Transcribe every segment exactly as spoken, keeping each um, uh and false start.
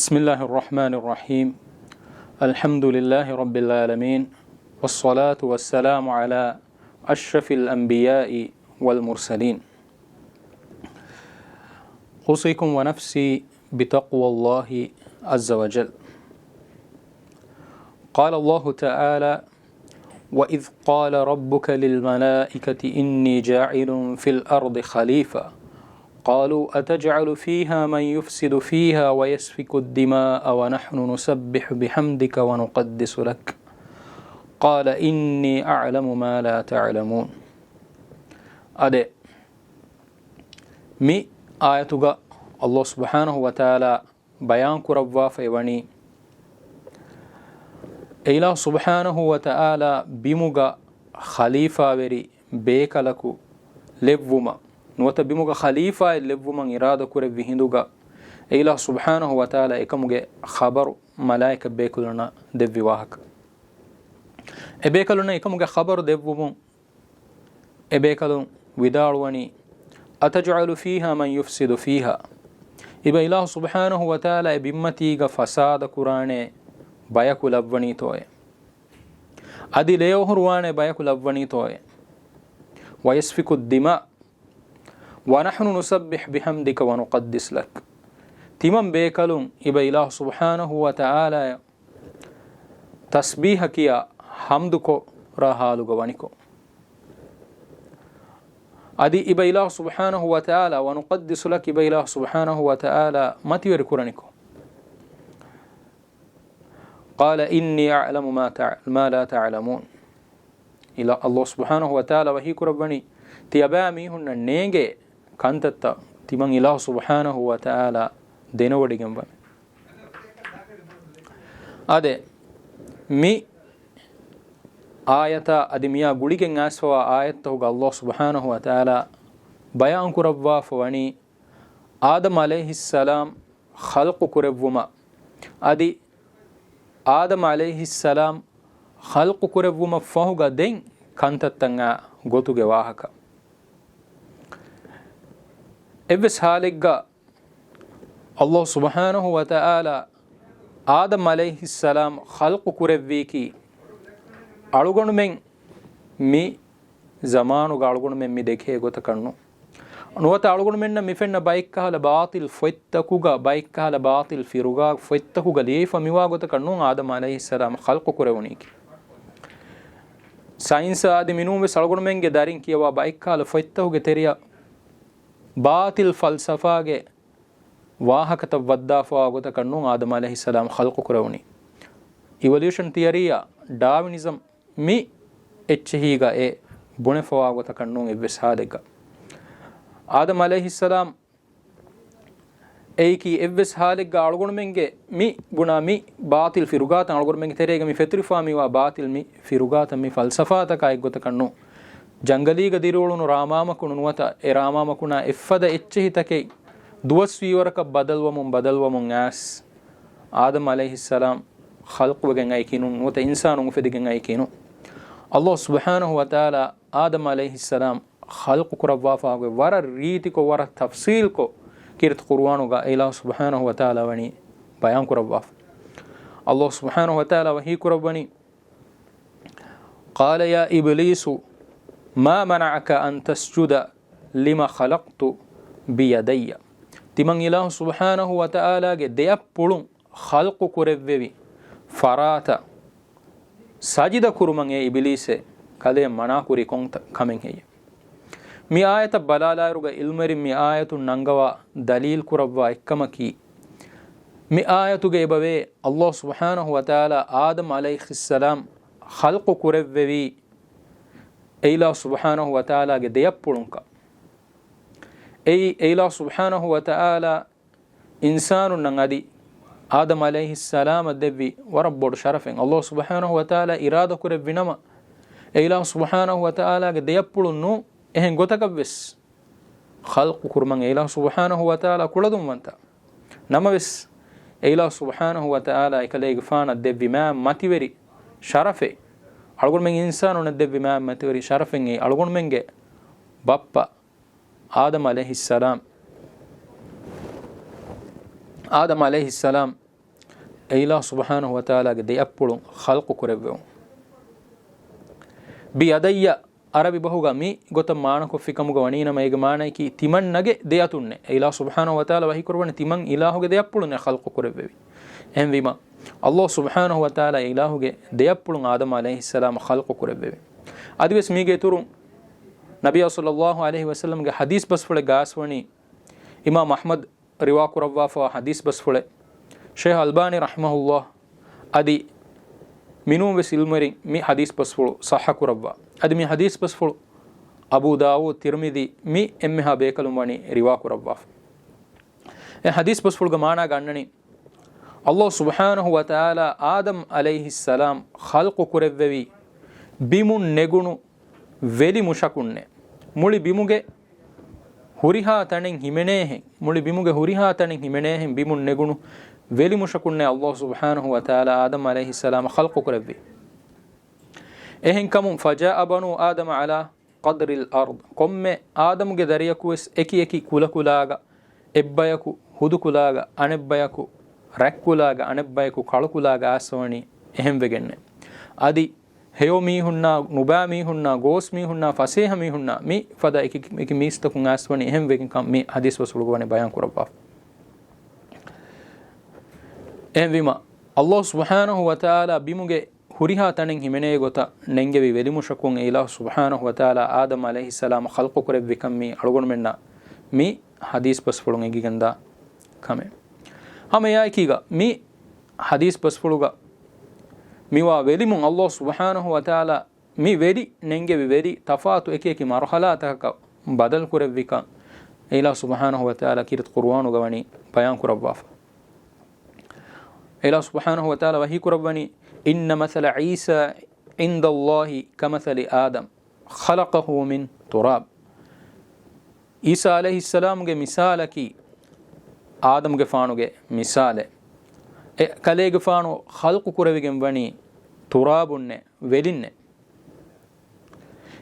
بسم الله الرحمن الرحيم. الحمد لله رب العالمين. والصلاة والسلام على أشرف الأنبياء والمرسلين. أوصيكم ونفسي بتقوى الله عز وجل. قال الله تعالى: وإذ قال ربك للملائكة إني جاعل في الأرض خليفة قالوا أتجعل فيها من يفسد فيها ويسفك الدماء ونحن نسبح بحمدك ونقدس لك قال إني أعلم ما لا تعلمون. އާދެ، މި އާޔަތުގަ ﷲ ސުބްޙާނަހޫ ވަތަޢާލާ ބަޔާން ކުރައްވާފައި ވަނީ، އެ އިލާހު ސުބްޙާނަހޫ ވަތަޢާލާ ބިމުގަ ޚަލީފާވެރި ބޭކަލަކު ލެއްވުމަށް، ނުވަތަ ބިމުގަ ޚަލީފާއެއް ލެއްވުމަށް އިރާދަ ކުރެއްވި ހިނދުގަ، އެ އިލާހު ސުބްޙާނަހޫ ވަތަޢާލާ އެކަމުގެ ޚަބަރު މަލާއިކަ ބޭކަލުންނަށް ދެއްވި ވާހަކަ. އެ ބޭކަލުންނަށް އެކަމުގެ ޚަބަރު ދެއްވުމުން، އެބޭކަލުން ވިދާޅުވަނީ، أتجعل فيها من يفسد فيها. އިބަ އިލާހު ސުބްޙާނަހޫ ވަތަޢާލާ އެ ބިންމަތީގަ ފަސާދަ ކުރާނެ ބަޔަކު ލައްވަނީތޯއޭ؟ އަދި ލޭއޮހޮރުވާނެ ބަޔަކު ލައްވަނީތޯއޭ؟ ويسفك الدماء ونحن نسبح بحمدك ونقدس لك. ތިމަން ބޭކަލުން އިބަ އިލާހު ސުބްޙާނަހޫ ވަތަޢާލާއަށް ތަސްބީޙަ ކިޔާ ޙަމްދު ކުރާ ޙާލުގަ ވަނިކޮށް، އަދި އިބަ އިލާހު ސުބްޙާނަހޫ ވަތަޢާލާ، ونقدس لك، އިބަ އިލާހު ސުބްޙާނަހޫ ވަތަޢާލާ މަތިވެރި ކުރަނިކޮށް، قال إني أعلم ما تع-، ما لا تعلمون. އިލާ-، ﷲ ސުބްޙާނަހޫ ވަތަޢާލާ ވަޙީ ކުރައްވަނީ، ތިޔަބައިމީހުންނަށް ނޭނގޭ ކަންތައްތައް ތިމަން އިލާހު ސުބްޙާނަހޫ ވަތަޢާލާ ދެނެވޮޑިގެންވަމެ. އާދެ، މި އާޔަތާ އަދި މިއާ ގުޅިގެން އައިސްފަވާ އާޔަތްތަކުގަ ﷲ ސުބްޙާނަހޫ ވަތަޢާލާ ބަޔާން ކުރައްވާފަ ވަނީ، އާދަމް ޢަލައިހިއްސަލާމް ޚަލްޤު ކުރެއްވުމަށް، އަދި އާދަމް ޢަލައިހިއްސަލާމް ޚަލްޤު ކުރެއްވުމަށް ފަހުގަ ދެން ކަންތައްތައް އާ ގޮތުގެ ވާހަކަ. އެއްވެސް ޙާލެއްގަ ﷲ ސުބްޙާނަހޫ ވަތަޢާލާ އާދަމް ޢަލައިހިއްސަލާމް ޚަލްޤު ކުރެއްވީކީ، އަޅުގަނޑުމެން މި ޒަމާނުގަ އަޅުގަނޑުމެން މި ދެކޭ ގޮތަކަށް ނޫން. ނުވަތަ އަޅުގަނޑުމެންނަށް މި ފެންނަ ބައެއްކަހަލަ ބާޠިލް ފޮތްތަކުގަ، ބައެއްކަހަލަ ބާޠިލް ފިރުގާ ފޮތްތަކުގަ ލިޔެފަ މިވާ ގޮތަކަށް ނޫން އާދަމް ޢަލައިހިއްސަލާމް ޚަލްޤު ކުރެވުނީކީ. ސައިންސާ އަދި މިނޫންވެސް އަޅުގަނޑުމެންގެ ދަރިން ކިޔަވާ ބައެއްކަހަލަ ފޮތްތަކުގެ ތެރެއަށް ބާޠިލް ފަލްސަފާގެ ވާހަކަތައް ވައްދާފަވާ ގޮތަކަށް ނޫން އާދަމް ޢަލައިހިއްސަލާމް ޚަލްޤު ކުރެވުނީ. އިވޮލޫޝަން ތިއަރީއާ ޑާވިނިޒަމް މި އެއްޗެހީގަ އެ ބުނެފަވާ ގޮތަކަށް ނޫން އެއްވެސް ހާލެއްގަ. އާދަމް ޢަލައިހިއްސަލާމް އެއީކީ އެއްވެސް ހާލެއްގަ އަޅުގަނޑުމެންގެ މި ބުނާ މި ބާޠިލް ފިރުގާތައް، އަޅުގަނޑުމެންގެ ތެރޭގަ މި ފެތުރިފާ މިވާ ބާޠިލް މި ފިރުގާތައް މި ފަލްސަފާތަކާ އެއްގޮތަކަށް ނޫން. ޖަންގަލީގަ ދިރިއުޅުނު ރާމާމަކުނު ނުވަތަ އެ ރާމާމަކުނާ އެއްފަދަ އެއްޗެހިތަކެއް ދުވަސްވީވަރަކަށް ބަދަލުވަމުން ބަދަލުވަމުން އައިސް، އާދަމް ޢަލައިހިއްސަލާމް ޚަލްޤުވެގެން އައިކީ ނޫން، ނުވަތަ އިންސާނުން އުފެދިގެން އައިކީ ނޫން. ﷲ ސުބްޙާނަހޫ ވަތަޢާލާ އާދަމް ޢަލައިހިއްސަލާމް ޚަލްޤު ކުރައްވާފާގޮތް ވަރަށް ރީތިކޮށް، ވަރަށް ތަފްޞީލްކޮށް ކީރިތި ޤުރުއާނުގަ އެ އިލާހު ސުބްޙާނަހޫ ވަތަޢާލާ ވަނީ ބަޔާން ކުރައްވާފަ. ﷲ ސުބްޙާނަހޫ ވަތަޢާލާ ވަޙީ ކުރައްވަނީ، قال يا إبليس ما منعك أن تسجد لما خلقت بيدي. ތިމަން އިލާހު ސުބްޙާނަހޫ ވަތަޢާލާގެ ދެއަތް ޕުޅުން ޚަލްޤު ކުރެއްވެވި ފަރާތަށް ސަޖިދަ ކުރުމަށް އޭ އިބިލީސޭ ކަލޭ މަނާކުރީ ކޮން ތަ-، ކަމެއް ހެއްޔެވެ؟ މި އާޔަތަށް ބަލާލާއިރުގަ ޢިލްމުވެރިން މި އާޔަތުން ނަންގަވާ ދަލީލް ކުރައްވާ އެއްކަމަކީ، މި އާޔަތުގަ އެބަވޭ ﷲ ސުބްޙާނަހޫ ވަތަޢާލާ އާދަމް ޢަލައިހިއްސަލާމް ޚަލްޤު ކުރެއްވެވީ އެ އިލާހު ސުބްޙާނަހޫ ވަތަޢާލާގެ ދެއަތްޕުޅުންކަން. އެއީ އެ އިލާހު ސުބްޙާނަހޫ ވަތަޢާލާ އިންސާނުންނަށް އަދި އާދަމް ޢަލައިހިއްސަލާމަށް ދެއްވި ވަރަށް ބޮޑު ޝަރަފެއް. ﷲ ސުބްޙާނަހޫ ވަތަޢާލާ އިރާދަ ކުރެއްވި ނަމަ، އެ އިލާހު ސުބްޙާނަހޫ ވަތަޢާލާގެ ދެއަތްޕުޅުން ނޫން އެހެން ގޮތަކަށްވެސް ޚަލްޤު ކުރުމަށް އެ އިލާހު ސުބްޙާނަހޫ ވަތަޢާލާ ކުޅަދުންވަންތާ. ނަމަވެސް، އެ އިލާހު ސުބްޙާނަހޫ ވަތަޢާލާ އެކަލޭގެފާނަށް ދެއްވި މާތް މަތިވެރި ޝަރަފެއް، އަޅުގަނޑުމެން އިންސާނުންނަށް ދެއްވި މާތް މަތިވެރި ޝަރަފެއް އެއީ އަޅުގަނޑުމެންގެ ބައްޕަ އާދަމް ޢަލައިހިއްސަލާމް، އާދަމް ޢަލައިހިއްސަލާމް އެ އިލާހު ސުބްޙާނަހު ވަތަޢާލާގެ ދެ އަތްޕުޅުން ޚަލްޤު ކުރެއްވެވުން. ބިޔަދައްޔަ ޢަރަބި ބަހުގަ މި ގޮތަށް މާނަކޮށްފި ކަމުގަ ވަނީނަމަ، އޭގެ މާނައަކީ ތިމަންނަގެ ދެ އަތުންނޭ. އެ އިލާހު ސުބްޙާނަހު ވަތަޢާލާ ވަޙީ ކުރައްވަނީ ތިމަން އިލާހުގެ ދެ އަތްޕުޅުންނޭ ޚަލްޤު ކުރެއްވެވި. އެހެންވީމަ، އައްލާހު ސުބްޙާނަހު ވަތަޢާލާ އެ އިލާހުގެ ދެ އަތްޕުޅުން އާދަމް ޢަލައިހިއްސަލާމަށް ޚަލްޤު ކުރެއްވެވި. އަދިވެސް މީގެ އިތުރުން ނަބިއްޔާ ޞައްލައްލާހު ޢަލައިހި ވަސައްލަމްގެ ޙަދީޘް ބަސްފުޅެއް ގާސްވަނީ އިމާމް އަޙްމަދު ރިވާކުރައްވާފަވާ ޙަދީޘް ބަސްފުޅެއް. ޝޭޚް އަލްބާނީ ރަޙިމަހުﷲ އަދި މިނޫން ވެސް ޢިލްމުވެރިން މި ޙަދީޘް ބަސްފުޅު ޞައްޙަ ކުރައްވާ. އަދި މި ޙަދީޘް ބަސްފުޅު އަބޫ ދާވޫދު، ތިރްމިޛީ މި އެންމެހާ ބޭކަލުން ވަނީ ރިވާކުރައްވާފަ. އެ ޙަދީޘް ބަސްފުޅުގެ މާނާގަ އަންނަނީ، އައްލާހު ސުބްޙާނަހު ވަތަޢާލާ އާދަމް ޢަލައިހިއްސަލާމް ޚަލްޤު ކުރެއްވެވީ ބިމުން ނެގުނު ވެލި މުށަކުންނޭ. މުޅި ބިމުގެ ހުރިހާ ތަނެއް ހިމެނޭހެން، މުޅި ބިމުގެ ހުރިހާ ތަނެއް ހިމެނޭހެން ބިމުން ނެގުނު ވެލި މުށަކުންނޭ އައްލާހު ސުބްޙާނަހު ވަތަޢާލާ އާދަމް ޢަލައިހިއްސަލާމަށް ޚަލްޤު ކުރެއްވީ. އެހެންކަމުން، ފަޖާއަ ބަނޫ އާދަމަ ޢަލާ ޤަދްރިލް އަރްޟް، ކޮންމެ އާދަމުގެ ދަރިޔަކުވެސް އެކި އެކި ކުލަކުލާގަ، އެއްބަޔަކު ހުދުކުލާގަ، އަނެއްބަޔަކު ރަތްކުލާގަ، އަނެއްބަޔަކު ކަޅުކުލާގަ އައިސްފަވަނީ އެހެންވެގެންނޭ. އަދި ހެޔޮ މީހުންނާ، ނުބާ މީހުންނާ، ގޯސް މީހުންނާ، ފަސޭހަ މީހުންނާ، މި ފަދަ އެކި އެކި މީސްތަކުން އައިސްފަވަނީ އެހެންވެގެންކަން މި ޙަދީޘް ބަސްފުޅުގަ ވަނީ ބަޔާން ކުރައްވާފަ. އެހެންވީމަ، އައްލާހު ސުބްޙާނަހު ވަތަޢާލާ ބިމުގެ ހުރިހާ ތަނެއް ހިމެނޭ ގޮތަށް ނެންގެވި ވެލިމުށަކުން އެ އިލާހު ސުބްޙާނަހު ވަތަޢާލާ އާދަމް ޢަލައިހިއްސަލާމަށް ޚަލްޤު ކުރެއްވިކަން މީ އަޅުގަނޑުމެންނަށް މި ޙަދީޘް ބަސްފުޅުން އެނގިގެންދާ ކަމެއް. ހަމަ އެއާއެކީގަ މި ޙަދީޘް ބަސްފުޅުގަ މިވާ ވެލިމުން އައްލާހު ސުބްޙާނަހު ވަތަޢާލާ މި ވެލި ނެންގެވި ވެލި ތަފާތު އެކި އެކި މަރުޙަލާތަކަކަށް ބަދަލު ކުރެއްވިކަން އެ އިލާހު ސުބްޙާނަހު ވަތަޢާލާ ކީރިތި ޤުރުއާނުގަ ވަނީ ބަޔާން ކުރައްވާފަ. އެ އިލާހު ސުބްޙާނަހު ވަތަޢާލާ ވަޙީ ކުރައްވަނީ، "إن مثل عيسى عند الله كمثل آدم خلقه من تراب." ޢީސާ ޢަލައިހިއްސަލާމުގެ މިސާލަކީ އާދަމުގެފާނުގެ މިސާލެއް. އެ ކަލޭގެފާނު ޚަލްޤު ކުރެވިގެން ވަނީ ތުރާބުންނެ، ވެލިންނެ.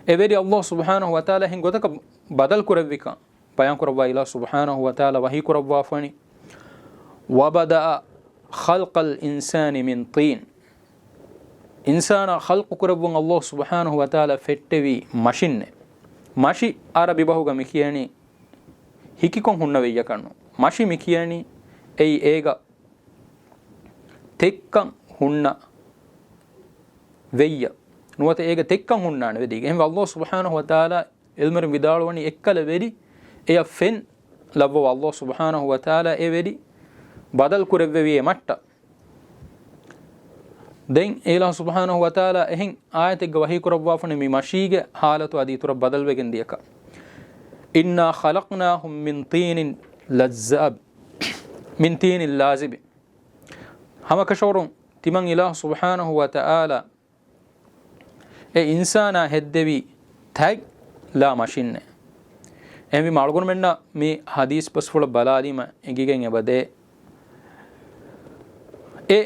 އެ ވެލި އައްލާހު ސުބްޙާނަހު ވަތަޢާލާ އެހެން ގޮތަކަށް ބަދަލު ކުރެއްވިކަން ބަޔާން ކުރައްވާ އިލާހު ސުބްޙާނަހު ވަތަޢާލާ ވަޙީ ކުރައްވާފަވަނީ، "وبدأ خلق الإنسان من طين." އިންސާނާ ޚަލްޤު ކުރެއްވުން އައްލާހު ސުބްޙާނަހު ވަތަޢާލާ ފެއްޓެވީ މަށިންނެ. މަށި އަރަބި ބަހުގަ މި ކިޔަނީ ހިކިކޮށް ހުންނަ ވެއްޔަކަށް ނޫން. މަށި މި ކިޔަނީ އެއީ އޭގަ ތެއްކަން ހުންނަ ވެއްޔަ. ނުވަތަ އޭގަ ތެއްކަން ހުންނާނެ ވެލީގަ. އެހެންވެ އައްލާހު ސުބްޙާނަހު ވަތަޢާލާ ޢިލްމުވެރިން ވިދާޅުވަނީ އެއްކަލަ ވެލި އެޔަށް ފެން ލައްވަވާ އައްލާހު ސުބްޙާނަހު ވަތަޢާލާ އެ ވެލި ބަދަލު ކުރެއްވެވި އެ މަށްޓަށް. ދެން އެ އިލާހު ސުބްޙާނަހު ވަތަޢާލާ އެހެން އާޔަތެއްގަ ވަޙީ ކުރައްވާފަނެ މި މަށީގެ ޙާލަތު އަދި އިތުރަށް ބަދަލުވެގެން ދިޔަކަށް. "إنا خلقناهم من طين لزب، من طين لازب." ހަމަކަށަވަރުން ތިމަން އިލާހު ސުބްޙާނަހު ވަތަޢާލާ އެ އިންސާނާ ހެއްދެވީ ތަތް ލާ މަށިންނެ. އެހެންވީމަ އަޅުގަނޑުމެންނަށް މި ޙަދީޘް ބަސްފުޅަށް ބަލާލީމަ އެނގިގެން އެބަދޭ، އެ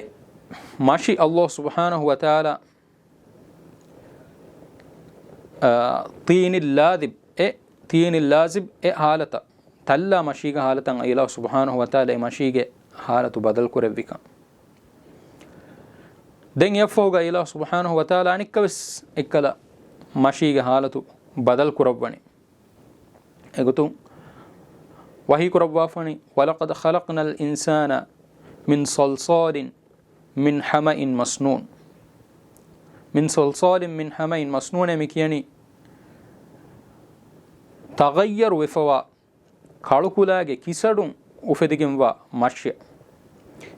މަށި އައްލާހު ސުބްޙާނަހު ވަތަޢާލާ، އާ، ޠީނި ލާޒިބް، އެ ޠީނި ލާޒިބް އެ ޙާލަތަށް، ތަތްލާ މަށީގެ ޙާލަތަށް އިލާހު ސުބްޙާނަހު ވަތަޢާލާ އެ މަށީގެ ޙާލަތު ބަދަލު ކުރެއްވިކަން. ދެން އެއަށްފަހުގަ އިލާހު ސުބްޙާނަހު ވަތަޢާލާ އަނެއްކާވެސް އެއްކަލަ މަށީގެ ޙާލަތު ބަދަލު ކުރައްވަނީ. އެގޮތުން ވަޙީ ކުރައްވާފަނީ، "ولقد خلقنا الإنسان من صلصال من حمأ مسنون." من صلصال من حمأ مسنون މި ކިޔަނީ ތަޣައްޔަރު ވެފަވާ ކަޅުކުލާގެ ކިސަޑުން އުފެދިގެންވާ މަށިއެއް.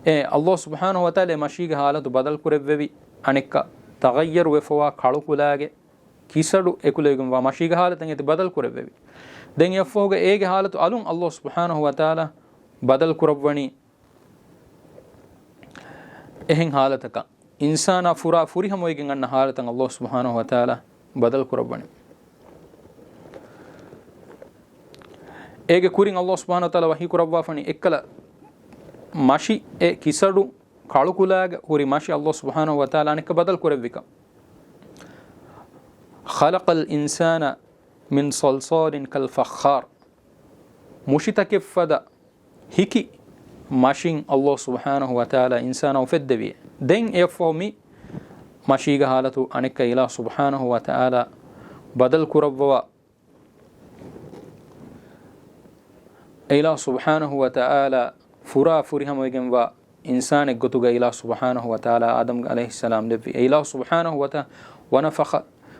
އެ އައްލާހު ސުބްޙާނަހު ވަތަޢާލާ މަށީގެ ޙާލަތު ބަދަލު ކުރެއްވެވި އަނެއްކާ ތަޣައްޔަރު ވެފަވާ ކަޅުކުލާގެ ކިސަޑު އެކުލެވިގެންވާ މަށީގެ ޙާލަތަށް އޭތި ބަދަލު ކުރެއްވެވި. ދެން އެއަށްފަހުގަ އޭގެ ޙާލަތު އަލުން އައްލާހު ސުބްޙާނަހު ވަތަޢާލާ ބަދަލު ކުރައްވަނީ އެހެން ޙާލަތަކަށް. އިންސާނާ ފުރާ ފުރިހަމަވެގެން އަންނަ ޙާލަތަށް އައްލާހު ސުބްޙާނަހު ވަތަޢާލާ ބަދަލު ކުރައްވަނީ. އޭގެ ކުރިން އައްލާހު ސުބްޙާނަހު ވަތަޢާލާ ވަޙީ ކުރައްވާފަނީ އެއްކަލަ މަށި އެ ކިސަޑު ކަޅުކުލާގެ ހުރި މަށި އައްލާހު ސުބްޙާނަހު ވަތަޢާލާ އަނެއްކާ ބަދަލު ކުރެއްވިކަން. "خلق الإنسان من صلصال كالفخار." މުށިތަކެއްފަދަ ހިކި މަށިން ﷲ ސުބްޙާނަހު ވަތަޢާލާ އިންސާނާ އުފެއްދެވިއޭ. ދެން އެއަށްފަހު މި މަށީގެ ޙާލަތު އަނެއްކާ ﷲ ސުބްޙާނަހު ވަތަޢާލާ ބަދަލު ކުރައްވަވާ، ﷲ ސުބްޙާނަހު ވަތަޢާލާ ފުރާ ފުރިހަމަވެގެންވާ އިންސާނެއް ގޮތުގަ ﷲ ސުބްޙާނަހު ވަތަޢާލާ އާދަމް ޢަލައިހިއްސަލާމް ލެއްވި. ﷲ ސުބްޙާނަހު ވަތަ-، ވަނަފަޚަ،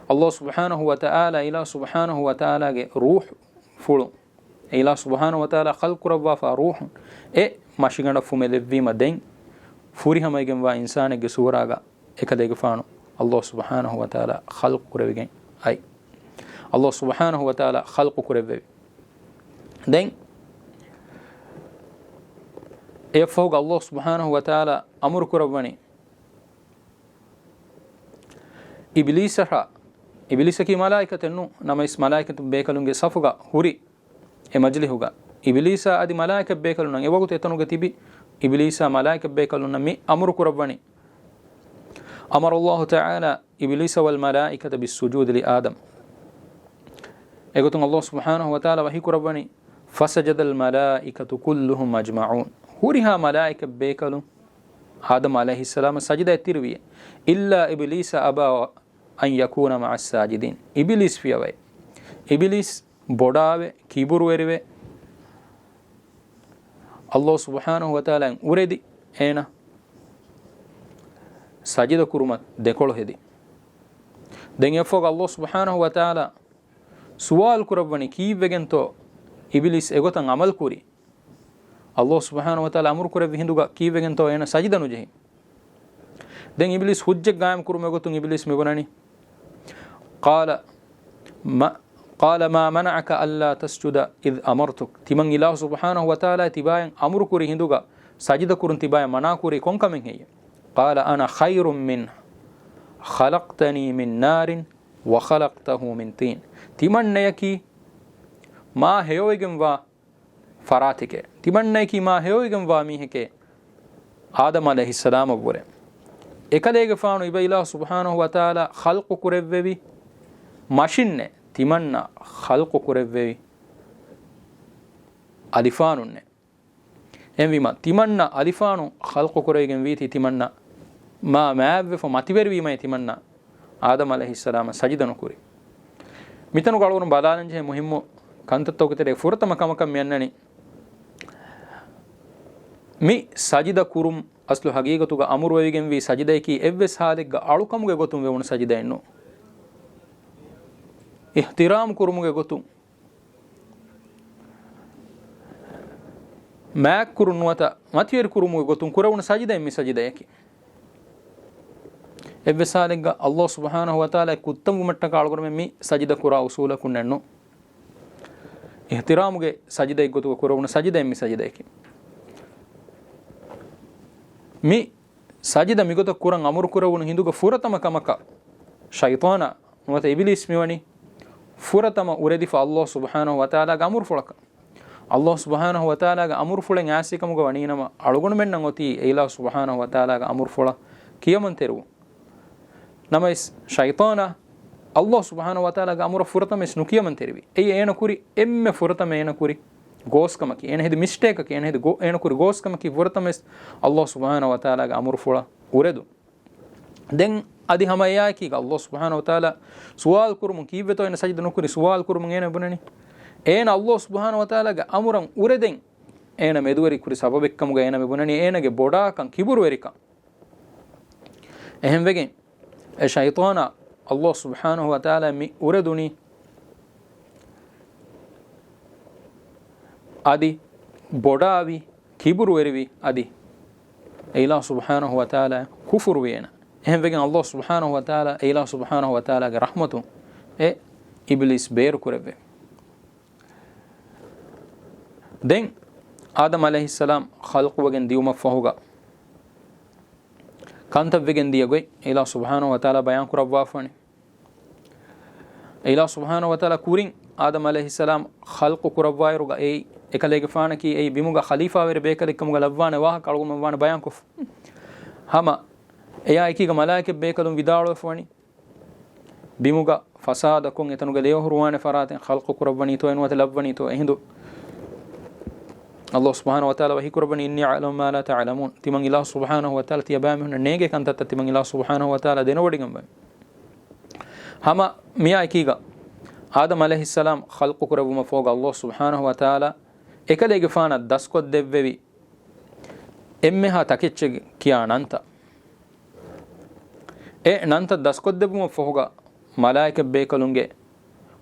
ﷲ ސުބްޙާނަހު ވަތަޢާލާ، ﷲ ސުބްޙާނަހު ވަތަޢާލާގެ ރޫޙުފުޅު، ﷲ ސުބްޙާނަހު ވަތަޢާލާ ޚަލްޤު ކުރައްވާފާ ރޫޙުން އެ މަށިގަނޑަށް ފުމެލެއްވީމަ ދެން ފުރިހަމަވެގެންވާ އިންސާނެއްގެ ސޫރާގަ އެކަލޭގެފާނު ﷲ ސުބްޙާނަހު ވަތަޢާލާ ޚަލްޤު ކުރެވިގެން އައި. ﷲ ސުބްޙާނަހު ވަތަޢާލާ ޚަލްޤު ކުރެއްވެވި. ދެން އެއަށްފަހުގަ ﷲ ސުބްޙާނަހު ވަތަޢާލާ އަމުރު ކުރައްވަނީ އިބިލީސަށާ، އިބިލީސަކީ މަލާއިކަތެއް ނޫން، ނަމަވެސް މަލާއިކަތު ބޭކަލުންގެ ސަފުގަ ހުރި އެ މަޖިލިހުގަ އިބިލީސާ އަދި މަލާއިކަތް ބޭކަލުންނަށް އެވަގުތު އެތަނުގަ ތިބި އިބިލީސާ މަލާއިކަތް ބޭކަލުންނަށް މި އަމުރު ކުރައްވަނީ. أمر الله تعالى إبليس والملائكة بالسجود لآدم. އެގޮތުން ﷲ ސުބްޙާނަހު ވަތަޢާލާ ވަޙީ ކުރައްވަނީ، فسجد الملائكة كلهم أجمعون. ހުރިހާ މަލާއިކަތް ބޭކަލުން އާދަމް ޢަލައިހިއްސަލާމަށް ސަޖިދައެއް ތިރިވިއޭ. إلا إبليس أبى أن يكون مع الساجدين. އިބިލީސް ފިޔަވައި. އިބިލީސް ބޮޑާވެ، ކިބުރުވެރިވެ، ﷲ ސުބްޙާނަހު ވަތަޢާލާއިން އުރެދި، އޭނަ ސަޖިދަ ކުރުމަށް ދެކޮޅު ހެދި. ދެން އެއަށްފަހުގަ ﷲ ސުބްޙާނަހު ވަތަޢާލާ ސުވާލު ކުރައްވަނީ، ކީއްވެގެންތޯ އިބިލީސް އެގޮތަށް ޢަމަލު ކުރީ؟ ﷲ ސުބްޙާނަހު ވަތަޢާލާ އަމުރު ކުރެއްވި ހިނދުގަ ކީއްވެގެންތޯ އޭނަ ސަޖިދަ ނުޖެހި؟ ދެން އިބިލީސް ހުއްޖަތް ގާއިމް ކުރުމުގެ ގޮތުން އިބިލީސް މިބުނަނީ، قال ما، قال ما منعك ألا تسجد إذ أمرتك. ތިމަން އިލާހު ސުބްޙާނަހު ވަތަޢާލާ ތިބާޔަށް އަމުރު ކުރި ހިނދުގަ ސަޖިދަ ކުރުން ތިބާޔަށް މަނާ ކުރީ ކޮން ކަމެއް ހެއްޔޭ؟ قال أنا خير منه خلقتني من نار وخلقته من طين. ތިމަންނަޔަކީ މާ ހެޔޮވެގެންވާ ފަރާތެކޭ. ތިމަންނަޔަކީ މާ ހެޔޮވެގެންވާ މީހެކޭ، އާދަމް ޢަލައިހިއްސަލާމަށްވުރެ. އެކަލޭގެފާނު އިބަ އިލާހު ސުބްޙާނަހު ވަތަޢާލާ ޚަލްޤު ކުރެއްވެވި މަށިންނޭ، ތިމަންނަ ޚަލްޤު ކުރެއްވެވި އަލިފާނުންނޭ. އެހެންވީމަ، ތިމަންނަ އަލިފާނު ޚަލްޤު ކުރެވިގެން ވީތީ ތިމަންނަ މާ މާތްވެފަ މަތިވެރިވީމައި ތިމަންނަ އާދަމް ޢަލައިހިއްސަލާމަށް ސަޖިދަ ނުކުރި. މިތަނުގަ އަޅުގަނޑު ބަލާލަންޖެހޭ މުހިއްމު ކަންތައްތަކުގެ ތެރޭ ފުރަތަމަ ކަމަކަށް މި އަންނަނީ، މި ސަޖިދަ ކުރުން އަސްލު ހަގީގަތުގަ އަމުރުވެވިގެންވީ ސަޖިދަޔަކީ އެއްވެސް ހާލެއްގަ އަޅުކަމުގެ ގޮތުން ވެވުނު ސަޖިދައެއް ނޫން. އިޙްތިރާމް ކުރުމުގެ ގޮތުން، މާތްކުރުން ނުވަތަ މަތިވެރި ކުރުމުގެ ގޮތުން ކުރެވުނު ސަޖިދައެއް މި ސަޖިދަޔަކީ. އެއްވެސް ހާލެއްގަ ﷲ ސުބްޙާނަހު ވަތަޢާލާ ކުއްތަންވުމަށްޓަކާ އަޅުގަނޑުމެން މި ސަޖިދަ ކުރާ އުޞޫލަކުންނެއް ނޫން. އިޙްތިރާމުގެ ސަޖިދައެއް ގޮތުގަ ކުރެވުނު ސަޖިދައެއް މި ސަޖިދަޔަކީ. މި ސަޖިދަ މިގޮތަށް ކުރަން އަމުރު ކުރެވުނު ހިނދުގަ ފުރަތަމަ ކަމަކަށް ޝައިޠާނާ ނުވަތަ އިބިލީސް މިވަނީ ފުރަތަމަ އުރެދިފަ ﷲ ސުބްޙާނަހު ވަތަޢާލާގެ އަމުރުފުޅަކަށް. ﷲ ސުބްޙާނަހު ވަތަޢާލާގެ އަމުރުފުޅެއް އާސިކަމުގަ ވަނީނަމަ، އަޅުގަނޑުމެންނަށް އޮތީ އެއިލާހު ސުބްޙާނަހު ވަތަޢާލާގެ އަމުރުފުޅަށް ކިޔަމަންތެރިވުން. ނަމަވެސް، ޝައިޠާނާ ﷲ ސުބްޙާނަހު ވަތަޢާލާގެ އަމުރަށް ފުރަތަމަވެސް ނުކިޔަމަންތެރިވި. އެއީ އޭނަ ކުރި އެންމެ ފުރަތަމަ އޭނަ ކުރި ގޯސްކަމަކީ، އޭނަ ހެދި މިސްޓޭކަކީ، އޭނަ ހެދި ގޯ-، އޭނަ ކުރި ގޯސްކަމަކީ ފުރަތަމަވެސް ﷲ ސުބްޙާނަހު ވަތަޢާލާގެ އަމުރުފުޅަށް އުރެދުން. ދެން އަދި ހަމަ އެއާއެކީގަ ﷲ ސުބްޙާނަހު ވަތަޢާލާ ސުވާލު ކުރުމުން ކީއްވެތޯ އޭނަ ސަޖިދަ ނުކުރި ސުވާލު ކުރުމުން އޭނަ ބުނަނީ، އޭނަ ﷲ ސުބްޙާނަހު ވަތަޢާލާގެ އަމުރަށް އުރެދެން އޭނަ މެދުވެރި ކުރި ސަބަބެއްކަމުގަ އޭނަ މި ބުނަނީ އޭނަގެ ބޮޑާކަން، ކިބުރުވެރިކަން. އެހެންވެގެން، އެ ޝައިޠާނާ ﷲ ސުބްޙާނަހު ވަތަޢާލާ މި އުރެދުނީ އަދި ބޮޑާވި، ކިބުރުވެރިވި، އަދި އެއިލާހު ސުބްޙާނަހު ވަތަޢާލާ ކުފުރުވި އޭނަ. އެހެންވެގެން ﷲ ސުބްޙާނަހު ވަތަޢާލާ، އެއިލާހު ސުބްޙާނަހު ވަތަޢާލާގެ ރަޙްމަތުން އެ އިބިލީސް ބޭރު ކުރެއްވި. ދެން އާދަމް ޢަލައިހިއްސަލާމް ޚަލްޤުވެގެން ދިޔުމަށްފަހުގަ ކަންތައްވެގެން ދިޔަ ގޮތް އެއިލާހު ސުބްޙާނަހު ވަތަޢާލާ ބަޔާން ކުރައްވާފަވަނީ. އެއިލާހު ސުބްޙާނަހު ވަތަޢާލާ ކުރިން އާދަމް ޢަލައިހިއްސަލާމް ޚަލްޤު ކުރައްވާއިރުގަ އެއީ އެކަލޭގެފާނަކީ އެއީ ބިމުގަ ޚަލީފާވެރި ބޭކަލެއްކަމުގަ ލައްވާނެ ވާހަކަ އަޅުގަނޑުމެން ވާނެ ބަޔާންކޮށްފަ. ހަމަ އެއާ އެކީގަ މަލާއިކަތް ބޭކަލުން ވިދާޅުވެފަވަނީ، ބިމުގަ ފަސާދަކޮށް އެތަނުގެ ލޭހުރުވާނެ ފަރާތެއް ޚަލްޤު ކުރައްވަނީތޯ ނުވަތަ ލައްވަނީތޯ އެހިނދު ﷲ ސުބްޙާނަހޫ ވަތަޢާލާ ވަޙީ ކުރައްވަނީ، "إني أعلم ما لا تعلمون." ތިމަން އިލާހު ސުބްޙާނަހޫ ވަތަޢާލާ ތިޔަބައިމީހުންނަށް ނޭނގޭ ކަންތައްތައް ތިމަން އިލާހު ސުބްޙާނަހޫ ވަތަޢާލާ ދެނެވޮޑިގެންވަނީ. ހަމަ މިއާ އެކީގަ އާދަމް ޢަލައިހިއްސަލާމް ޚަލްޤު ކުރެއްވުމަށް ފަހުގަ ﷲ ސުބްޙާނަހޫ ވަތަޢާލާ އެކަލޭގެފާނަށް ދަސްކޮށްދެއްވެވި އެންމެހާ ތަކެއްޗެއް ކިޔާ ނަންތައް. އެ ނަންތައް ދަސްކޮށްދެއްވުމަށް ފަހުގަ މަލާއިކަތް ބޭކަލުންގެ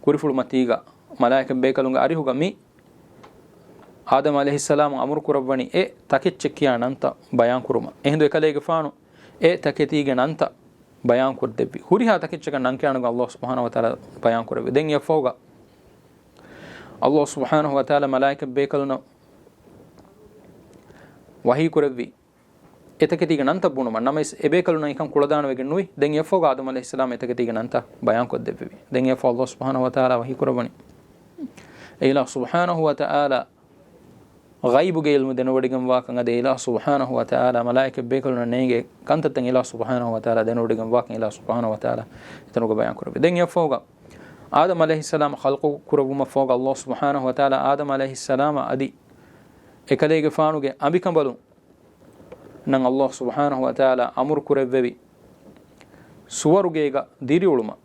ކުރިފުޅުމަތީގަ، މަލާއިކަތް ބޭކަލުންގެ އަރިހުގަ މި އާދަމް ޢަލައިހިއްސަލާމް އަމުރު ކުރައްވަނީ އެ ތަކެއްޗެއް ކިޔާ ނަންތައް ބަޔާން ކުރުމަށް. އެހިނދު އެކަލޭގެފާނު އެ ތަކެތީގެ ނަންތައް ބަޔާން ކޮށްދެއްވި. ހުރިހާ ތަކެއްޗަކަށް ނަން ކިޔާނުގަ ﷲ ސުބްޙާނަހޫ ވަތަޢާލާ ބަޔާން ކުރެއްވި. ދެން އެއަށްފަހުގަ ﷲ ސުބްޙާނަހޫ ވަތަޢާލާ މަލާއިކަތް ބޭކަލުންނަށް ވަޙީ ކުރެއްވި އެ ތަކެތީގެ ނަންތައް ބުނުމަށް. ނަމަވެސް އެ ބޭކަލުންނަށް އެކަން ކުޅަދާނަވެގެން ނުވި. ދެން އެއަށްފަހުގަ އާދަމް ޢަލައިހިއްސަލާމް އެ ތަކެތީގެ ނަންތައް ބަޔާން ކޮށްދެއްވެވި. ދެން އެއަށްފަހު ﷲ ސުބްޙާނަހޫ ވަތަޢާލާ ވަޙީ ކުރައްވަނީ، އެ އިލާހު ސުބްޙާނަހޫ ވަތަޢާލާ ޣައިބުގެ ޢިލްމު ދެނެވޮޑިގެންވާކަން، އަދި އެ އިލާހު ސުބްޙާނަހޫ ވަތަޢާލާ މަލާއިކަތް ބޭކަލުންނަށް ނޭނގޭ ކަންތައްތައް އެ އިލާހު ސުބްޙާނަހޫ ވަތަޢާލާ ދެނެވޮޑިގެންވާކަން އެ އިލާހު ސުބްޙާނަހޫ ވަތަޢާލާ އެތަނުގަ ބަޔާން ކުރެއްވި. ދެން އެއަށްފަހުގަ އާދަމް ޢަލައިހިއްސަލާމް ޚަލްޤު ކުރެއްވުމަށް ފަހުގަ ﷲ ސުބްޙާނަހޫ ވަތަޢާލާ އާދަމް ޢަލައިހިއްސަލާމަށް އަދި އެކަލޭގެފާނުގެ އަނބިކަނބަލުން ނަން ﷲ ސުބްޙާނަހޫ ވަތަޢާލާ އަމުރު ކުރެއްވެވި ސުވަރުގޭގަ ދިރިއުޅުމަށް.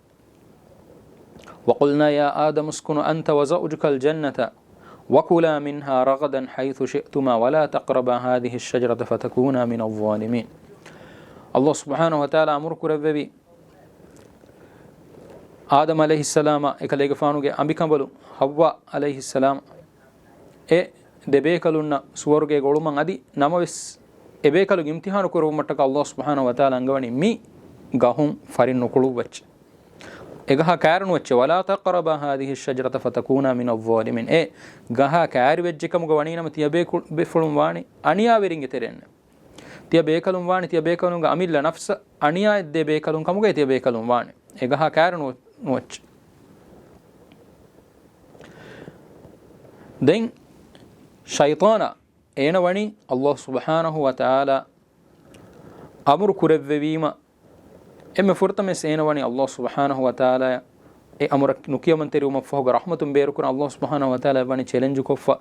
وقلنا يا آدم اسكن أنت وزوجك الجنة وكلا منها رغدا حيث شئتما ولا تقربا هذه الشجرة فتكونا من الظالمين. ﷲ ސުބްޙާނަހޫ ވަތަޢާލާ އަމުރު ކުރެއްވެވި އާދަމް ޢަލައިހިއްސަލާމާ އެކަލޭގެފާނުގެ އަނބިކަނބަލު ޙައްވާ ޢަލައިހިއްސަލާމް އެ ދެބޭކަލުންނަށް ސުވަރުގޭގަ އުޅުމަށް އަދި ނަމަވެސް އެބޭކަލުން އިމްތިޙާނު ކުރެއްވުމަށްޓަކާ ﷲ ސުބްޙާނަހޫ ވަތަޢާލާ އަންގަވަނީ މި ގަހުން ފަރިން ނުކުޅުއްވައްޗެ. އެ ގަހާ ކައިރި ނުވައްޗެ. ولا تقربا هذه الشجرة فتكونا من الظالمين. އެ ގަހާ ކައިރިވެއްޖެ ކަމުގަ ވަނީ ނަމަ ތިޔަ ބޭކު-، ބޭފުޅުން ވާނީ އަނިޔާވެރިންގެ ތެރެއިން. ތިޔަ ބޭކަލުން ވާނީ، ތިޔަ ބޭކަލުންގެ އަމިއްލަ ނަފްސަށް އަނިޔާއެއްދޭ ބޭކަލުން ކަމުގައި ތިޔަ ބޭކަލުން ވާނީ. އެ ގަހާ ކައިރި ނު-، ނުވައްޗެ. ދެން ޝައިޠާނާ އޭނަ ވަނީ ﷲ ސުބްޙާނަހޫ ވަތަޢާލާ އަމުރު ކުރެއްވެވީމަ، އެންމެ ފުރަތަމަސް އޭނަ ވަނީ ﷲ ސުބްޙާނަހޫ ވަތަޢާލާ އެ އަމުރަށް ނުކިޔަމަންތެރިވުމަށްފަހުގަ ރަޙްމަތުން ބޭރުކުރަން ﷲ ސުބްޙާނަހޫ ވަތަޢާލާ ވަނީ ޗެލެންޖުކޮށްފަ،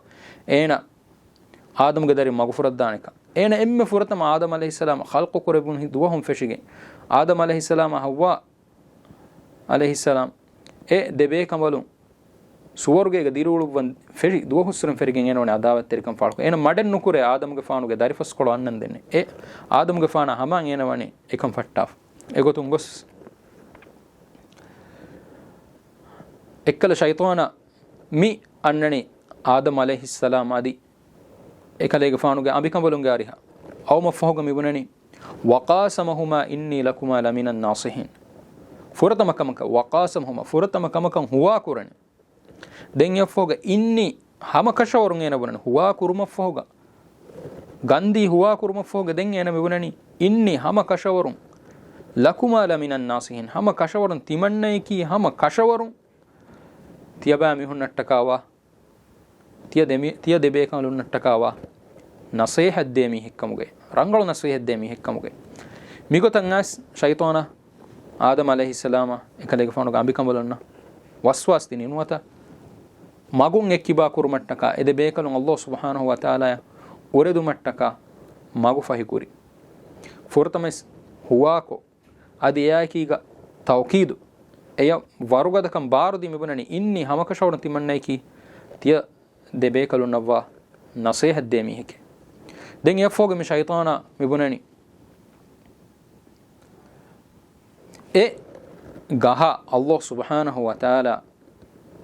އޭނަ އާދަމްގެ ދަރިން މަގުފުރައްދާނެކަން. އޭނަ އެންމެ ފުރަތަމަ އާދަމް ޢަލައިހިއްސަލާމް ޚަލްޤު ކުރެއްވުނު ދުވަހުން ފެށިގެން، އާދަމް ޢަލައިހިއްސަލާމާ ޙައްވާ ޢަލައިހިއްސަލާމް އެ ދެބޭކަނބަލުން ސުވަރުގޭގަ ދިރިއުޅުއްވަން ފެށި ދުވަހުއްސުރެން ފެށިގެން އޭނަ ވަނީ ޢަދާވަތްތެރިކަން ފާޅުކޮށް. އޭނަ މަޑެއް ނުކުރޭ އާދަމްގެފާނުގެ ދަރިފަސްކޮޅު އަންނަން ދެންނެވި. އެ އާދަމްގެފާނާ ހަމައަށް އޭނަ ވަނީ އެކަން ފައްޓާފަ. އެގޮތުން ގޮސް އެއްކަލަ ޝައިޠާނާ މި އަންނަނީ އާދަމް ޢަލައިހިއްސަލާމް އަދި އެކަލޭގެފާނުގެ އަނބިކަނބަލުންގެ އަރިހަށް. އައުމަށްފަހުގަ މިބުނަނީ، وقاسمهما إني لكما لمن الناصحين. ފުރަތަމަ ކަމަކަށް، وقاسمهما، ފުރަތަމަ ކަމަކަށް ހުވާ ކުރަނީ. ދެން އެއަށްފަހުގަ إني ހަމަ ކަށަވަރުން އޭނަ ބުނަނީ. ހުވާ ކުރުމަށްފަހުގަ، ގަންދީ ހުވާ ކުރުމަށްފަހުގަ ދެން އޭނަ މިބުނަނީ إني ހަމަ ކަށަވަރުން، لكما لمن الناصحين، ހަމަ ކަށަވަރުން ތިމަންނަޔަކީ ހަމަ ކަށަވަރުން ތިޔަބައިމީހުންނަށްޓަކާވާ ތިޔަ ދެމި-، ތިޔަ ދެބޭކަލުންނަށްޓަކާވާ ނަޞޭޙަތްދޭ މީހެއްކަމުގައި، ރަނގަޅު ނަޞޭޙަތްދޭ މީހެއްކަމުގައި. މިގޮތަށް އައިސް ޝައިޠާނާ އާދަމް ޢަލައިހިއްސަލާމާ އެކަލޭގެފާނުގެ އަނބިކަނބަލުންނަށް ވަސްވާސް ދިނީ ނުވަތަ މަގުން އެއްކިބާ ކުރުމަށްޓަކާ، އެ ދެބޭކަލުން ﷲ ސުބްޙާނަހޫ ވަތަޢާލާއަށް އުރެދުމަށްޓަކާ މަގު ފަހިކުރި. ފުރަތަމަސް ހުވާކޮށް، އަދި އެއާއެކީގަ ތައުކީދު، އެޔަށް ވަރުގަދަކަން ބާރުދީ މިބުނަނީ އިންނީ ހަމަކަށަވަރުން ތިމަންނަޔަކީ ތިޔަ ދެބޭކަލުންނަށްވާ ނަޞޭޙަތްދޭ މީހެކޭ. ދެން އެއަށްފަހުގަ މި ޝައިޠާނާ މިބުނަނީ، އެ ގަހަށް ﷲ ސުބްޙާނަހޫ ވަތަޢާލާ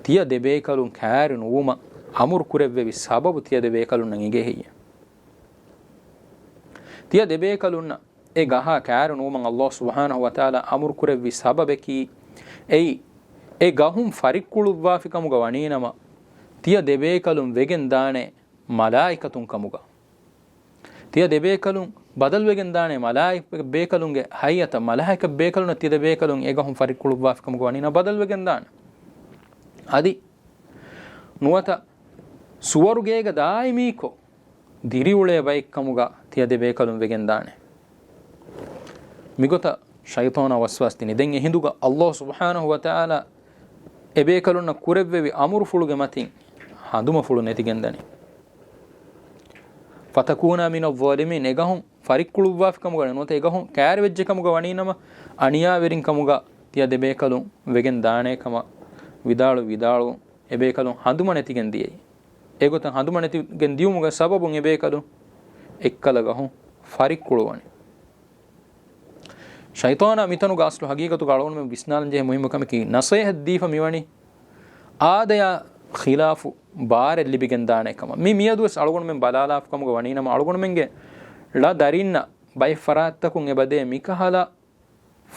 ތިޔަ ދެބޭކަލުން ކައިރި ނުވުމަށް އަމުރު ކުރެއްވެވި ސަބަބު ތިޔަ ދެބޭކަލުންނަށް އިނގޭ ހެއްޔެވެ؟ ތިޔަ ދެބޭކަލުންނަށް އެ ގަހާ ކައިރި ނުވުމަށް ﷲ ސުބްޙާނަހޫ ވަތަޢާލާ އަމުރު ކުރެއްވި ސަބަބަކީ އެއީ، އެ ގަހުން ފަރިއްކުޅުއްވާފިކަމުގަ ވަނީނަމަ، ތިޔަ ދެބޭކަލުން ވެގެން ދާނެ މަލާއިކަތުން ކަމުގަ. ތިޔަ ދެބޭކަލުން ބަދަލުވެގެން ދާނެ މަލާއިކަ ބޭކަލުންގެ ހައިއަތަށް، މަލާއިކަ ބޭކަލުންނަށް ތިޔަ ދެބޭކަލުން އެ ގަހުން ފަރިއްކުޅުއްވާފިކަމުގަ ވަނީނަމަ ބަދަލުވެގެން ދާނެ. އަދި ނުވަތަ ސުވަރުގޭގަ ދާއިމީކޮށް، ދިރިއުޅޭ ބައެއްކަމުގަ ތިޔަ ދެބޭކަލުން ވެގެންދާނެ. މިގޮތަށް ޝައިޠާނާ ވަސްވާސް ދިނީ. ދެން އެހިނދުގަ ﷲ ސުބްޙާނަހޫ ވަތަޢާލާ އެބޭކަލުންނަށް ކުރެއްވެވި އަމުރުފުޅުގެ މަތިން ހަނދުމަފުޅު ނެތިގެންދަނީ. ފަތަކޫނާ މިނައް ޒާލިމީން، އެ ގަހުން ފަރިއްކުޅުއްވާފި ކަމުގަ ނުވަތަ އެ ގަހުން ކައިރިވެއްޖެ ކަމުގަ ވަނީނަމަ، އަނިޔާވެރިން ކަމުގަ ތިޔަ ދެބޭކަލުން ވެގެން ދާނޭ ކަމަށް ވިދާޅު ވިދާޅުވުން އެބޭކަލުން ހަނދުމަ ނެތިގެން ދިޔައީ. އެގޮތަށް ހަނދުމަ ނެތިގެން ދިޔުމުގެ ސަބަބުން އެބޭކަލުން އެއްކަލަ ގަހުން ފަރިއްކުޅުވަނީ. ޝައިޠާނާ މިތަނުގަ އަސްލު ހަގީގަތުގަ އަޅުގަނޑުމެން ވިސްނާލަން ޖެހޭ މުހިއްމު ކަމަކީ، ނަސޭހަތް ދީފަ މިވަނީ އާދަޔާ ޚިލާފު ބާރެއް ލިބިގެން ދާނޭ ކަމަށް. މި މިއަދުވެސް އަޅުގަނޑުމެން ބަލާލާފު ކަމުގަ ވަނީނަމަ، އަޅުގަނޑުމެންގެ ޅަ ދަރިންނަށް ބައެއް ފަރާތްތަކުން އެބަދޭ މިކަހަލަ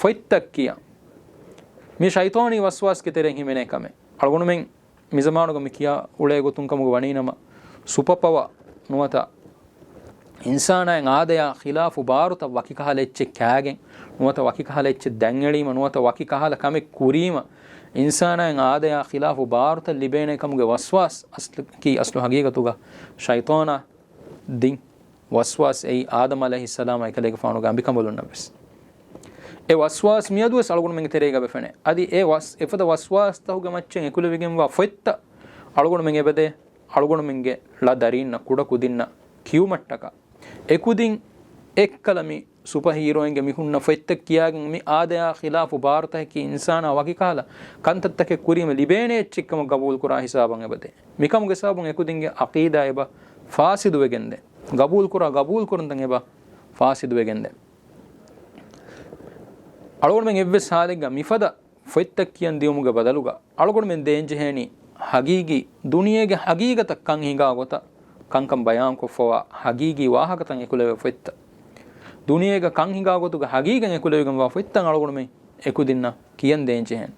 ފޮތްތައް ކިޔަން. މި ޝައިޠާނީ ވަސްވާސްގެ ތެރެއިން ހިމެނޭ ކަމެއް. އަޅުގަނޑުމެން މިޒަމާނުގަ މި ކިޔާ އުޅޭ ގޮތުން ކަމުގަ ވަނީނަމަ، ސުޕަ ޕަވާ ނުވަތަ އިންސާނާއިން އާދަޔާ ޚިލާފު ބާރުތައް ވަކިކަހަލަ އެއްޗެއް ކާގެން، ނުވަތަ ވަކިކަހަލަ އެއްޗެއް ދަންއެޅީމަ، ނުވަތަ ވަކިކަހަލަ ކަމެއް ކުރީމަ، އިންސާނާއިން އާދަޔާ ޚިލާފު ބާރުތައް ލިބޭނެ ކަމުގެ ވަސްވާސް އަސްލަކީ، އަސްލު ހަގީގަތުގަ ޝައިޠާނާ ދިން ވަސްވާސް އެއީ އާދަމް ޢަލައިހިއްސަލާމާ އެކަލޭގެފާނުގެ އަނބިކަނބަލުންނަށްވެސް. އެ ވަސްވާސް މިއަދުވެސް އަޅުގަނޑުމެންގެ ތެރޭގަ ވެފެނޭ. އަދި އެ ވަސް، އެފަދަ ވަސްވާސްތަކުގެ މައްޗަށް އެކުލެވިގެންވާ ފޮތްތައް އަޅުގަނޑުމެން އެބަދޭ، އަޅުގަނޑުމެންގެ ޅަ ދަރީންނަށް، ކުޑަ ކުދިންނަށް ކިޔުމަށްޓަކާ. އެކުދިން އެއްކަލަ މި ސުޕަ ހީރޯއިންގެ މި ހުންނަ ފޮތްތައް ކިޔާގެން މި އާދަޔާ ޚިލާފު ބާރުތަކަކީ އިންސާނާ ވަކިކަހަލަ ކަންތައްތަކެއް ކުރީމަ ލިބޭނެ އެއްޗެއްކަމަށް ގަބޫލުކުރާ ހިސާބަށް އެބަދޭ. މިކަމުގެ ސަބަބުން އެކުދިންގެ ޢަޤީދާ އެބަ ފާސިދުވެގެންދޭ، ގަބޫލުކުރާ ގަބޫލުކުރުންތައް އެބަ ފާސިދުވެގެންދޭ. އަޅުގަނޑުމެން އެއްވެސް ހާލެއްގަ މިފަދަ ފޮތްތައް ކިޔަން ދިޔުމުގެ ބަދަލުގަ އަޅުގަނޑުމެން ދޭންޖެހޭނީ ހަގީގީ ދުނިޔޭގެ ހަގީގަތަށް ކަން ހިނގާ ގޮތަށް ކަންކަން ބަޔާންކޮށްފަވާ ހަގީގީ ވާހަކަތައް އެކުލެވޭ ފޮތްތައް. ދުނިޔޭގަ ކަން ހިނގާ ގޮތުގަ ހަގީގަތް އެކުލެވިގެންވާ ފޮތްތައް އަޅުގަނޑުމެން އެކުދިންނަށް ކިޔަން ދޭންޖެހޭނެ.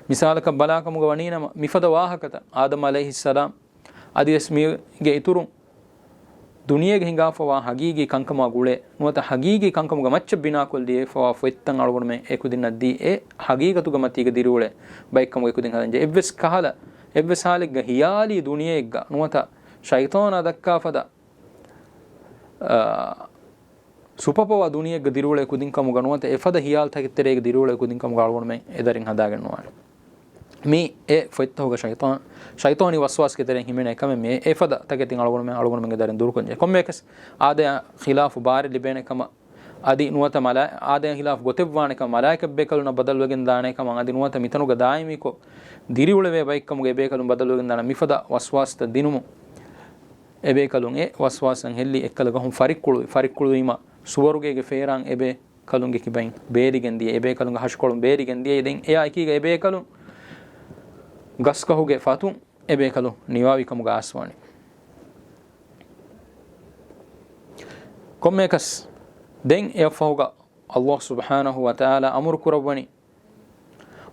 މިސާލަކަށް ބަލާކަމުގަ ވަނީނަމަ، މިފަދަ ވާހަކަތައް އާދަމް ޢަލައިހިއްސަލާމް އަދިވެސް މީގެ އިތުރުން ދުނިޔޭގަ ހިނގާފަވާ ހަގީގީ ކަންކަމާ ގުޅޭ ނުވަތަ ހަގީގީ ކަންކަމުގެ މައްޗަށް ބިނާކޮށްލިޔެފަވާ ފޮތްތައް އަޅުގަނޑުމެން އެކުދިންނަށް ދީ، އެ ހަގީގަތުގެ މަތީގަ ދިރިއުޅޭ ބައެއްކަމުގަ އެކުދިން ހަދަންޖެ. އެއްވެސް ކަހަލަ، އެއްވެސް ހާލެއްގަ ހިޔާލީ ދުނިޔެއެއްގަ ނުވަތަ ޝައިޠާނާ ދައްކާފަދަ، އާ، ސުޕަޕަވާ ދުނިޔެއެއްގަ ދިރިއުޅޭ ކުދިން ކަމުގަ ނުވަތަ އެފަދަ ހިޔާލުތަކެއް ތެރޭގަ ދިރިއުޅޭ ކުދިން ކަމުގަ އަޅުގަނޑުމެން އެދަރިން ހަދާގެން ނުވާނެ. މީ އެ ފޮތްތަކުގަ ޝައިޠާން، ޝައިޠާނީ ވަސްވާސްގެ ތެރެއިން ހިމެނޭ ކަމެއް މި އެފަދަ ތަކެތިން އަޅުގަނޑުމެން އަޅުގަނޑުމެންގެ ދަރިން ދުރުކޮށްޖެ. ކޮންމެއަކަސް އާދަޔާ ޚިލާފު ބާރެއް ލިބޭނެ ކަމަށް އަދި ނުވަތަ މަލާ، އާދަޔާ ޚިލާފު ގޮތެއްވާނެ ކަމަށް މަލާއިކަ ބޭކަލުންނަށް ބަދަލުވެގެން ދާނެ ކަމަށް އަދި ނުވަތަ މިތަނުގަ ދާއިމީކޮށް ދިރިއުޅެވޭ ބައެއްކަމުގެ ބޭކަލުން ބަދަލުވެގެން ދާނެ މިފަދަ ވަސްވާސްތައް ދިނުމުން އެބޭކަލުން އެ ވަސްވާސަށް ހެއްލި އެއްކަލަ ގަހުން ފަރިއްކުޅުވި، ފަރިއްކުޅުވީމަ ސުވަރުގޭގެ ފޭރާން އެބޭ ކަލުންގެ ކިބައިން ބޭލިގެން ދިޔަ، އެބޭކަލުންގެ ހަށިކޮޅުން ބޭލިގެން ދިޔަ. ދެން އެއާ އެކީގަ އެބޭކަލުން ގަސްގަހުގެ ފަތުން އެބޭކަލުން ނިވާވި ކަމުގަ އައިސްވާނެ. ކޮންމެއަކަސް ދެން އެއަށްފަހުގަ ﷲ ސުބްޙާނަހޫ ވަތަޢާލާ އަމުރު ކުރައްވަނީ،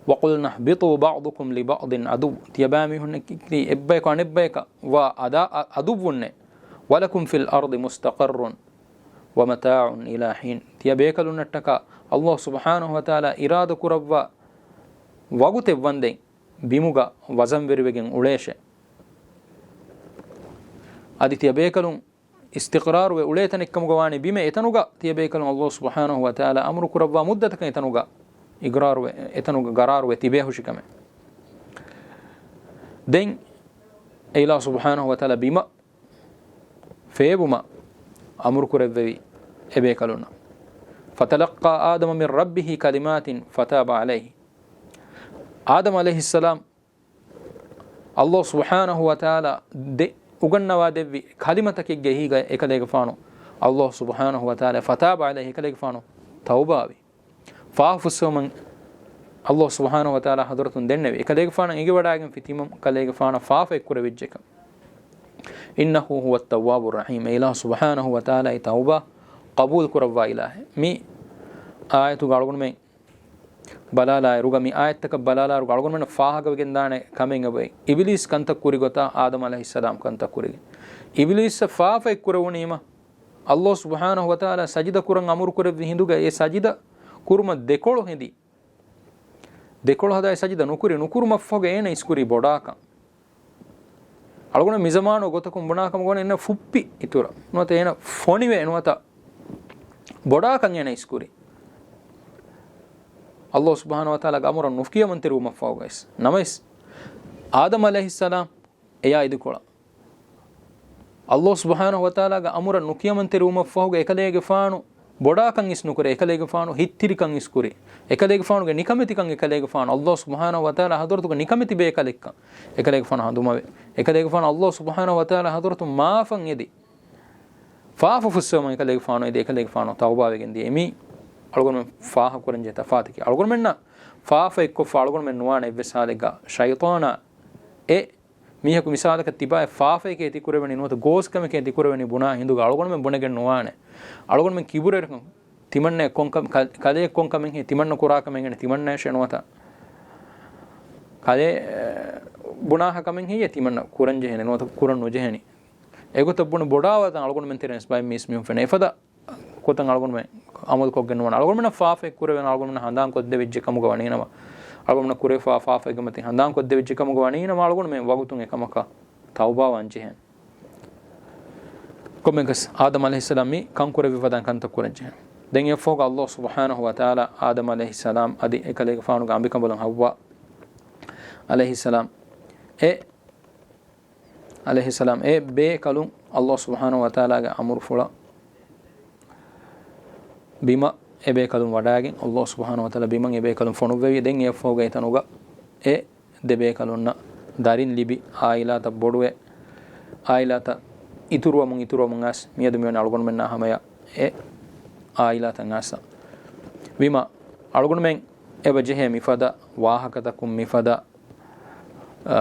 وَقُلْنَا اهْبِطُوا بَعْضُكُمْ لِبَعْضٍ عَدُوٌّ، ތިޔަބައިމީހުންނަކީ އެއްބަޔަކު އަނެއްބަޔަކަށް ވާ އަދާ، އަ، އަދުއްވުންނޭ. وَلَكُمْ فِي الْأَرْضِ مُسْتَقَرٌّ وَمَتَاعٌ إِلَىٰ حِينٍ. ތިޔަބޭކަލުންނަށްޓަކާ ﷲ ސުބްޙާނަހޫ ވަތަޢާލާ އިރާދަކުރައްވާ ވަގުތެއް ވަންދެން ބިމުގަ ވަޒަންވެރިވެގެން އުޅޭށޭ. އަދި ތިޔަބޭކަލުން އިސްތިޤްރާރުވެ އުޅޭ ތަނެއްކަމުގަ ވާނެ ބިމެއް އެތަނުގަ ތިޔަބޭކަލުން ﷲ ސުބްޙާނަހޫ ވަތަޢާލާ އަމުރު ކުރައްވާ މުއްދަތަކަށް އެތަނުގަ އިޤްރާރުވެ، އެތަނުގަ ޤަރާރުވެ ތިބޭ ހުށިކަމެއް. ދެން އެއިލާހު ސުބްޙާނަހޫ ވަތަޢާލާ ބިމަށް ފޭބުމަށް އަމުރު ކުރެއްވެވި އެބޭކަލުންނަށް. فَتَلَقَّىٰ آدَمُ مِن رَّبِّهِ كَلِمَاتٍ فَتَابَ عَلَيْهِ. އާދަމް ޢަލައިހިއްސަލާމް ﷲ ސުބްޙާނަހޫ ވަތަޢާލާ ދެ، އުގަންނަވާ ދެއްވި ކަލިމަތަކެއްގެ ހިގަ އެކަލޭގެފާނު ﷲ ސުބްޙާނަހޫ ވަތަޢާލާ، فَتَابَ عَلَيْهِ، އެކަލޭގެފާނު ތައުބާވި. ފާފަ ފުއްސެވުމަށް ﷲ ސުބްޙާނަހޫ ވަތަޢާލާ ޙަޟްރަތުން ދެންނެވި. އެކަލޭގެފާނަށް އެނގިވަޑައިގެން ފިތިމަ ކަލޭގެފާނަށް ފާފަ އެއްކުރެވިއްޖެކަން. إِنَّهُ هُوَ التَّوَّابُ الرَّحِيمُ. އެއިލާހު ސުބްޙާނަހޫ ވަތަޢާލާ އެ ތައުބާ ޤަބޫލު ކުރައްވާ އިލާހެއް. މި އާޔަތުގަ އަޅުގަނޑުމެން ބަލާލާއިރުގަ، މި އާޔަތްތަކަށް ބަލާލާއިރުގަ އަޅުގަނޑުމެންނަށް ފާހަގަވެގެންދާނެ ކަމެއް އެބައޮތް. އިބިލީސް ކަންތައް ކުރި ގޮތާ އާދަމް ޢަލައިހިއްސަލާމް ކަންތައް ކުރިގެން. އިބިލީސަށް ފާފަ އެއްކުރެވުނީމަ، ﷲ ސުބްޙާނަހޫ ވަތަޢާލާ ސަޖިދަ ކުރަން އަމުރު ކުރެއްވި ހިނދުގަ އެ ސަޖިދަ ކުރުމަށް ދެކޮޅު ހެދި، ދެކޮޅު ހަދާ އެ ސަޖިދަ ނުކުރި، ނުކުރުމަށްފަހުގަ އޭނަ އިސްކުރީ ބޮޑާކަން. އަޅުގަނޑު މިޒަމާނު ގޮތަކުން ބުނާކަމުގަ އޭނަ ފުއްޕި އިތުރަށް ނުވަތަ އޭނަ ފޮނިވެ ނުވަތަ ބޮޑާކަން އޭނަ އިސްކުރީ. ﷲ ސުބްޙާނަހޫ ވަތަޢާލާގެ އަމުރަށް ނުކިޔަމަންތެރިވުމަށްފަހުގައިސް. ނަމަވެސް، އާދަމް ޢަލައިހިއްސަލާމް އެޔާ އިދިކޮޅަށް އައްލާހު ސުބްޙާނަހު ވަތަޢާލާގެ އަމުރަށް ނުކިޔަމަންތެރިވުމަށްފަހުގަ އެކަލޭގެފާނު ބޮޑާކަން އިސް ނުކުރޭ، އެކަލޭގެފާނު ހިތްތިރިކަން އިސް ކުރޭ، އެކަލޭގެފާނުގެ ނިކަމެތިކަން އެކަލޭގެފާނު އައްލާހު ސުބްޙާނަހު ވަތަޢާލާ ޙަޟްރަތުގަ ނިކަމެތި ބޭކަލެއްކަން އެކަލޭގެފާނު ހަނދުމަވޭ. އެކަލޭގެފާނު އައްލާހު ސުބްޙާނަހު ވަތަޢާލާ ޙަޟްރަތު މާފަށް އެދި، ފާފަ ފުއްސެވުމަށް އެކަލޭގެފާނު އެދި، އެކަލޭގެފާނު ތައުބާވެގެން ދިޔަ. މީ އަޅުގަނޑުމެން ފާހަގަކުރަންޖެހޭ ތަފާތަކީ، އަޅުގަނޑުމެންނަށް ފާފައެއްކޮށްފަ އަޅުގަނޑުމެން ނުވާނެ އެއްވެސް ހާލެއްގަ ޝައިޠާނާ އެ މީހަކު މިސާލަކަށް ތިބާއެއް ފާފައެކޭ ތި ކުރެވެނީ ނުވަތަ ގޯސްކަމެކޭ ތި ކުރެވެނީ ބުނާ ހިނދުގަ އަޅުގަނޑުމެން ބުނެގެން ނުވާނެ. އަޅުގަނޑުމެން ކިބުރެރިކަން ތިމަންނައަށް ކޮންކަމެއް، ކަ-، ކަލެއަށް ކޮންކަމެއްހޭ ތިމަންނަ ކުރާކަމެއްހޭ ތިމަންނައަށޭ ނުވަތަ ކަލޭ، އެ، ބުނާހަކަމެއްހެއްޔޭ ތިމަންނަ ކުރަންޖެހޭނެ ނުވަތަ ކުރަން ނުޖެހެނީ. އެގޮތަށް ބުނެ ބޮޑާވާތަން އަޅުގަނޑުމެން ތެރެއިން ބައެއް މީސް މީހުން ފެނޭ. އެފަދަ ގޮތަށް އަޅުގަނޑުމެން އަމަލުކޮށްގެން ނުވާނެ. އަޅުގަނޑުމެންނަށް ފާފައެއް ކުރެވެން އަޅުގަނޑުމެންނަށް ހަނދާން ކޮށްދެވިއްޖެ ކަމުގަ ވަނީނަމަ، އަޅުގަނޑުމެންނަށް ކުރެވިފާ ފާފައެއްގެ މަތިން ހަނދާން ކޮށްދެވިއްޖެ ކަމުގަ ވަނީނަމަ، އަޅުގަނޑުމެން ވަގުތުން އެކަމަކަށް ތައުބާވާން ޖެހޭނެ. ކޮންމެއަކަސް އާދަމް ޢަލައިހިއްސަލާމް މި ކަން ކުރެއްވި ފަދައިން ކަންތައް ކުރަން ޖެހޭނެ. ދެން އެއަށްފަހުގަ އައްލާހު ސުބްޙާނަހު ވަތަޢާލާ އާދަމް ޢަލައިހިއްސަލާމް އަދި އެކަލޭގެފާނުގެ އަނބިކަނބަލުން ޙައްވާ ޢަލައިހިއްސަލާމް އެ ޢަލައިހިއްސަލާމް އެ ބޭކަލުން އައްލާހު ސުބްޙާނަހު ވަތަޢާލާގެ އަމުރުފުޅަށް ބިމަށް އެ ބޭކަލުން ވަޑައިގެން، އައްލާހު ސުބްޙާނަހު ވަތަޢާލާ ބިމަށް އެ ބޭކަލުން ފޮނުއްވެވި. ދެން އެއަށްފަހުގަ އެތަނުގަ އެ ދެ ބޭކަލުންނަށް ދަރިން ލިބި، ޢާއިލާތައް ބޮޑުވެ، ޢާއިލާތައް އިތުރުވަމުން އިތުރުވަމުން އައިސް، މިއަދު މިވަނީ އަޅުގަނޑުމެންނާ ހަމަޔަށް އެ ޢާއިލާތައް އައިސް. ވީމާ، އަޅުގަނޑުމެން އެބަ ޖެހޭ މިފަދަ ވާހަކަތަކުން، މިފަދަ، އާ،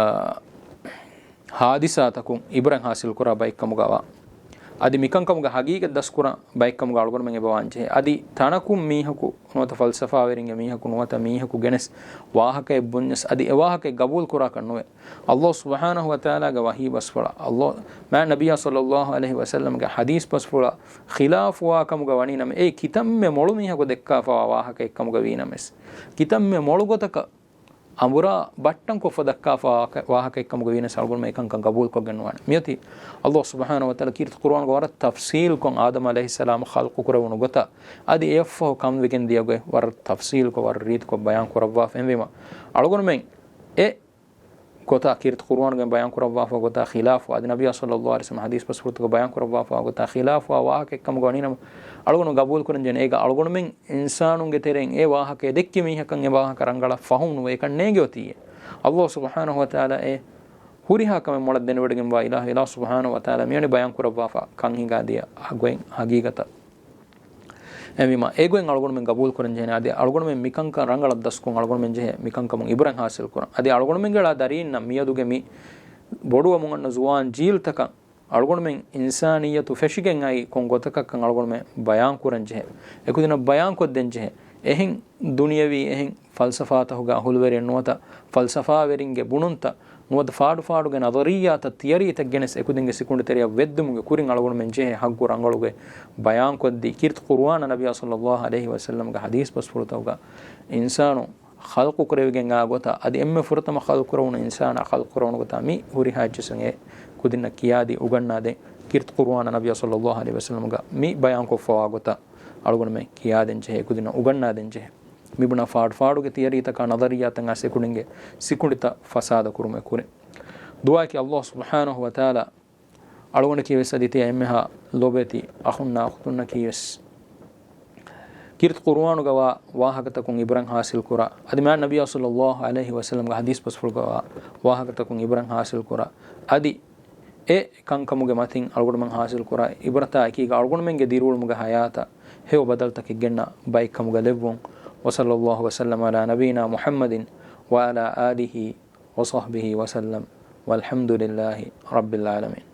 ޙާދިސާތަކުން ޢިބްރަތް ޙާޞިލްކުރާ ބައެއްކަމުގަވާ، އަދި މިކަންކަމުގެ ޙަޤީޤަތް ދަސްކުރާ ބައެއްކަމުގަ އަޅުގަނޑުމެން އެބަވާން ޖެހޭ. އަދި ތަނަކުން މީހަކު ނުވަތަ ފަލްސަފާވެރިންގެ މީހަކު ނުވަތަ މީހަކު ގެނެސް ވާހަކައެއް ބުންޏަސް އަދި އެ ވާހަކައެއް ގަބޫލުކުރާކަށް ނުވޭ. އައްލާހު ސުބްޙާނަހު ވަތަޢާލާގެ ވަޙީ ބަސްފުޅަށް، އައްލާހު، މާތް ނަބިއްޔާ ޞައްލައްލާހު ޢަލައިހި ވަސައްލަމްގެ ޙަދީޘް ބަސްފުޅަށް ޚިލާފުވާ ކަމުގަ ވަނީ ނަމަ، އެއީ ކިތަންމެ މޮޅު މީހަކު ދެއްކާފަވާ ވާހަކައެއްކަމުގަ ވީނަމަވެސް، ކިތަންމެ މޮޅު ގޮތަކަށް އަނބުރާ ބައްޓަންކޮށްފަ ދައްކާފަ ވާހަކަ-، ވާހަކައެއްކަމުގަ ވީނަސް އަޅުގަނޑުމެން އެކަންކަން ގަބޫލުކޮށްގެން ނުވާނެ. މިއޮތީ އައްލާހު ސުބްޙާނަހު ވަތަޢާލާ ކީރިތި ޤުރުއާނުގަ ވަރަށް ތަފްޞީލްކޮށް އާދަމް ޢަލައިހިއްސަލާމް ޚަލްޤު ކުރެވުނު ގޮތަށް، އަދި އެއަށްފަހު ކަން ވެގެން ދިޔަ ގޮތް ވަރަށް ތަފްޞީލްކޮށް ވަރަށް ރީތިކޮށް ބަޔާން ކުރައްވާފަ. އެހެންވީމަ، އަޅުގަނޑުމެން އެ ގޮތަށް ކީރިތި ޤުރުއާނުގެ ބަޔާން ކުރައްވާފަ ގޮތަށް ޚިލާފު އަދި ނަބިއްޔާ ޞައްލައްލާހު ޢަލައިހި ވަސައްލަމް ޙަދީޘް ބަސްފުޅުތަކަށް ބަޔާން ކުރައްވާފަ ގޮތަށް ޚިލާފުވާ ވާހަކައެއްކަމުގަ ވަނީނަމަ، އަޅުގަނޑު ގަބޫލުކުރަން ޖެހޭނެ. އޭގަ އަޅުގަނޑުމެން އިންސާނުންގެ ތެރެއިން އެ ވާހަކަ ދެއްކި މީހަކަށް އެ ވާހަކަ ރަނގަޅަށް ފަހުމް ނުވޭ. އެކަން ނޭނގެ އޮތީއޭ. އައްލާހު ސުބްޙާނަހު ވަތަޢާލާ އެ ހުރިހާ ކަމެއް މޮޅަށް ދެނެވޮޑިގެންވާ އިލާހު، އިލާހު ސުބްޙާނަހު ވަތަޢާލާ މިވަނީ ބަޔާން ކުރައްވާފަ ކަން ހިނގާ ދިޔަ ގޮތް ޙަޤީޤަތަށް. އެހެންވީމަ، އެ ގޮތް އަޅުގަނޑުމެން ގަބޫލު ކުރަން ޖެހޭނެ. އަދި އަޅުގަނޑުމެން މިކަންކަން ރަނގަޅަށް ދަސްކޮށް، އަޅުގަނޑުމެން ޖެހޭ މިކަންކަމުން ޢިބްރަތް ޙާޞިލް ކުރަން. އަދި އަޅުގަނޑުމެންގެ އަޅާ ދަރީންނަށް މިއަދުގެ މި ބޮޑުވަމުން އަންނަ ޒުވާން ޖީލްތަކަށް އަޅުގަނޑުމެން އިންސާނިއްޔަތު ފެށިގެން އައި ކޮން ގޮތަކަށްކަން އަޅުގަނޑުމެން ބަޔާން ކުރަން ޖެހޭ. އެކުދިންނަށް ބަޔާން ކޮށްދޭން ޖެހޭ. އެހެން ދުނިޔަވީ އެހެން ފަލްސަފާތަކުގެ އަހުލުވެރިން ނުވަތަ ފަލްސަފާވެރިންގެ ބުނުންތައް ނުވަތަ ފާޑުފާޑުގެ ނަޒަރިއްޔާތައް ތިއަރީތައް ގެނެސް އެކުދިންގެ ސިކުނޑިތެރެއަށް ވެއްދުމުގެ ކުރިން އަޅުގަނޑުމެން ޖެހޭ ޙައްޤު ރަނގަޅުގޮތް ބަޔާންކޮށްދީ، ކީރިތި ޤުރުއާނަށް ނަބިއްޔާ ޞައްލައްލާހު ޢަލައިހި ވަސައްލަމްގެ ޙަދީޘް ބަސްފުޅުތަކުގަ އިންސާނު ޚަލްޤު ކުރެވިގެން އާ ގޮތަށް، އަދި އެންމެ ފުރަތަމަ ޚަލްޤު ކުރެވުނު އިންސާނާ ޚަލްޤު ކުރެވުނު ގޮތާ މި ހުރިހާ އެއްޗިއްސުން އެ ކުދިންނަށް ކިޔާދީ އުގަންނާދޭ، ކީރިތި ޤުރުއާނަށް ނަބިއްޔާ ޞައްލައްލާހު ޢަލައިހި ވަސައްލަމްގަ މި ބަޔާންކޮށްފަވާ ގޮތަށް އަޅުގަނޑުމެން ކިޔާދޭން ޖެހޭ، އެކުދިންނަށް އުގަންނާދޭން ޖެހޭ. މިބުނާ ފާޑުފާޑުގެ ތިއަރީތަކާ ނަޒަރިއްޔާތަކާ އެކުދިންގެ ސިކުނޑިތައް ފަސާދަ ކުރުމުގެ ކުރިން. ދުޢާއަކީ އައްލާހު ސުބްޙާނަހު ވަތަޢާލާ އަޅުގަނޑަކީވެސް އަދި ތިޔަ އެންމެހާ ލޯބިވެތި އަޚުންނާ އުޚްތުންނަކީވެސް ކީރިތި ޤުރުއާނުގަވާ ވާހަކަތަކުން ޢިބްރަތް ޙާޞިލްކުރާ، އަދި މާތް ނަބިއްޔާ ޞައްލައްލާހު ޢަލައިހި ވަސައްލަމްގެ ޙަދީޘް ބަސްފުޅުގަވާ ވާހަކަތަކުން ޢިބްރަތް ޙާޞިލްކުރާ، އަދި އެ ކަންކަމުގެ މަތިން އަޅުގަނޑުމެން ޙާޞިލްކުރާ ޢިބްރަތާ އެކީގަ އަޅުގަނޑުމެންގެ ދިރިއުޅުމުގެ ޙަޔާތަށް ހެޔޮ ބަދަލުތަކެއް ގެންނަ ބައެއްކަމުގަ ލެއްވުން. وصلى الله وسلم على نبينا محمد وعلى آله وصحبه وسلم والحمد لله رب العالمين.